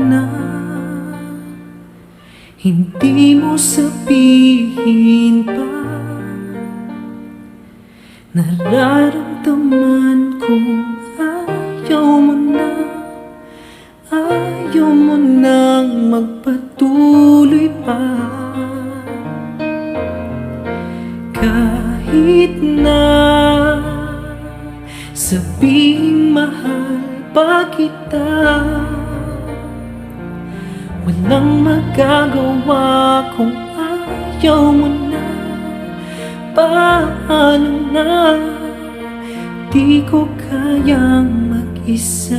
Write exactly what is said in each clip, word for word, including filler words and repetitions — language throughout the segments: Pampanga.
na, hindi mo sabihin pa. Nararamdaman kong ayaw mo na, ayaw mo nang magpatuloy pa. Kahit na sabihing mahal pa kita, walang magagawa kung ayaw mo na. Paano na? Di ko kayang mag-isa.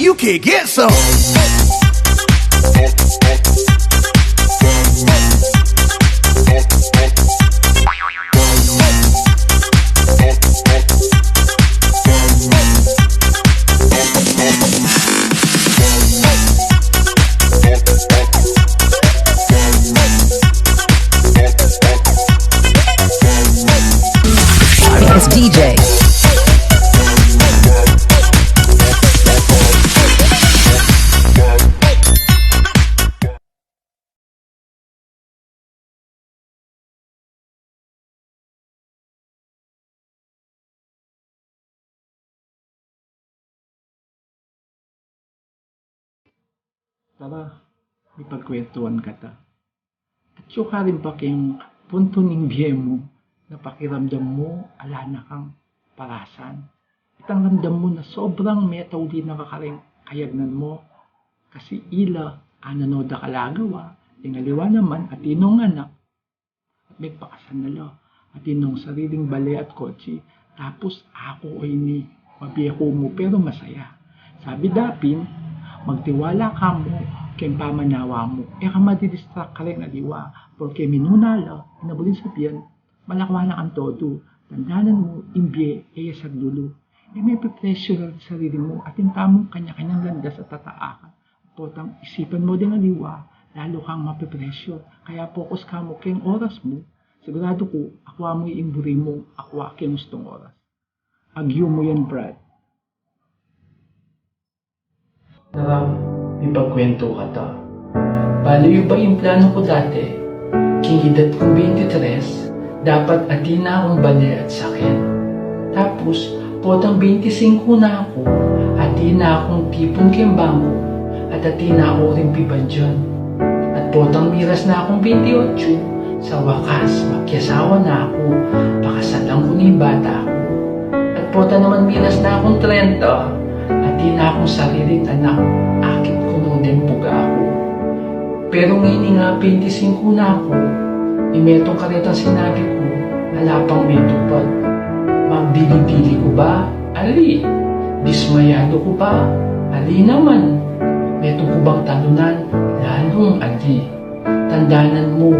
You can get some. As D J. Tara, mipagkwentuhan kata. Atyu ka rin pa keng puntu ning bie mu na pakiramdam mu ala na kang parasan. Itang ramdam mu na sobrang metauli na ka kareng kayagnan mu, kasi ila anan o da kalagawa, ing aliwa naman atin nong anak, at migpakasal na la, atin nong sariling bale at kotse, tapos aku o ini, mabie ku mu pero masaya. Sabi da pin, magtiwala ka mu keng pamanawa mu, e ka madidistract kareng aliwa, porke minuna la, ing abuling sabian, malakwa na kang todo. Tandanan mu, ing bie, e ya saglulu. E me pe-pressure sarili mu, atin tamung kanya-kanyang landas a tataakan. Potang isipan mu deng aliwa, lalu kang mape-pressure. Kaya focus ka mu keng oras mu, siguradu ku, akwa mu ing buri mung akwa keng ustung oras. Agyu mu yan, Brad. Tara, mipagkwentu kata. Balu yu ba ing planu ku dati? King idad kung beintitres, dapat atin na kung bale at sakit. Tapos, potang beintisingku na ku, atin na kung tipun keng bangku, at atin na ku ring pibandian. At potang miras na kung beintiotsu, sa wakas, makiasawa na ku, pakasalan ku na ing bata ku. At potang naman miras na kung trenta, atin na kung sariling anak, akit ku no deng buga ku. Pero ngeni nga beintisingku na ku, ing metung karetang sinabi ku, ala pang metupad. Mabili-bili ku ba? Ali. Dismayado ku ba? Ali naman. Metung ku bang talunan? Lalung ali. Tandanan mu,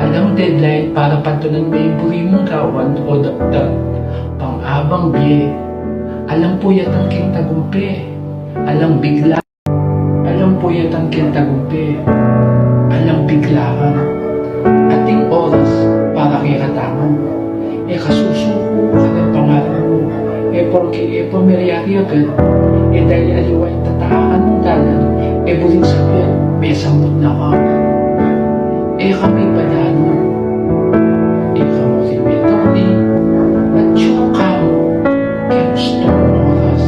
alang deadline para pantunan me ing buri mung gawan o dakdal. Pang-abang bie. Alang puyatan keng tagumpe. Alang bigla. Alang puyatan keng tagumpe. Alang biglaan. Ating oras para keka taman. E ka susuku kareng pangarap mu, e porke e pa meryari agad, e dali aliwa ing tataakan mung dalan, e buring sabian, mesambut na ka. E ka mipadalu, e ka mu rin metauli, atyu ka mu keng ustung oras.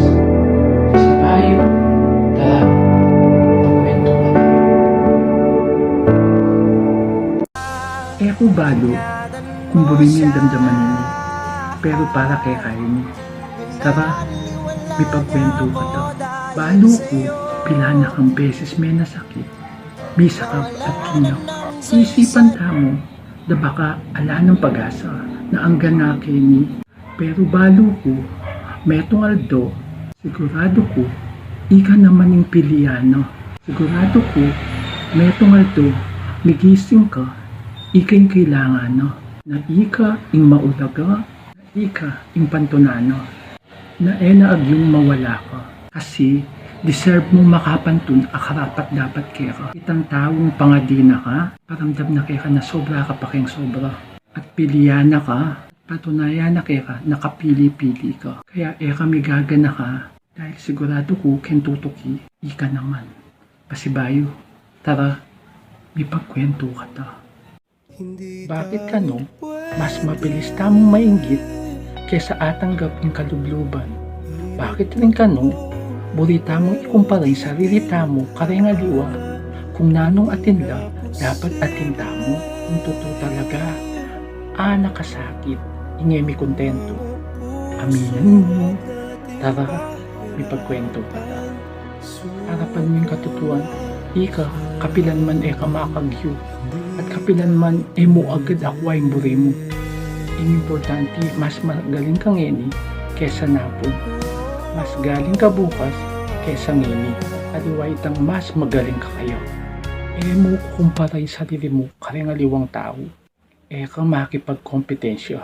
Kasi bayu, tara, magkwentu ka na. E ku balu kung buri ming damdaman ini, pero para keka ini. Tara, mipagkwentu kata. Balu ku, pilan a kang beses me nasakit, misakab at kinap. Isipan tamu, da baka ala nang pag-asa na angga na keni. Pero balu ku, metung aldo, siguradu ku, ika naman ing pilian na. Siguradu ku, metung aldo, migising ka, ika ing kailangan na. Na ika ing maulaga, na ika ing pantunan na. Na e na agyung mawala ka. Kasi, deserve mu makapantun a karapat-dapat keka. Itang taung pangadi na ka, paramdam na keka na sobra ka pa keng sobra. At pilian na ka, patunayan na keka na kapili-pili ka. Kaya e ka migaganaka, Dahil siguradu ku keng tutuki, ika naman. Pasibayu, tara, mipagkwentu kata. Bakit kanu mas mabilis tamung mainggit kesa atanggap ing kalubluban? Bakit rin kanu buri tamung ikumpara ing sarili tamu kareng aliwa? Kung nanung atin la, dapat atin tamu kung tutu talaga. A, nakasakit, ing e mi kuntentu. Aminan mu, tara, mipagkwentu kata. Arapan mu ing katutuan, ika, kapilan man e ka makagyu, at kapilan man e mu agad akwa ing buri mu. Ing importante, mas magaling ka ngeni kesa napun. Mas galing ka bukas kesa ngeni. Aliwa itang mas magaling ka kaya. E mu kukumpara ing sarili mu kareng aliwang tau. E ka makipagkompetensya.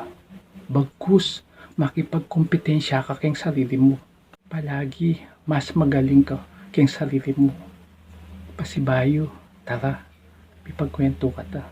Bagkus, makipagkompetensya ka keng sarili mu. Palagi mas magaling ka keng sarili mu. Pasibayu, tara, mipagkwentu kata.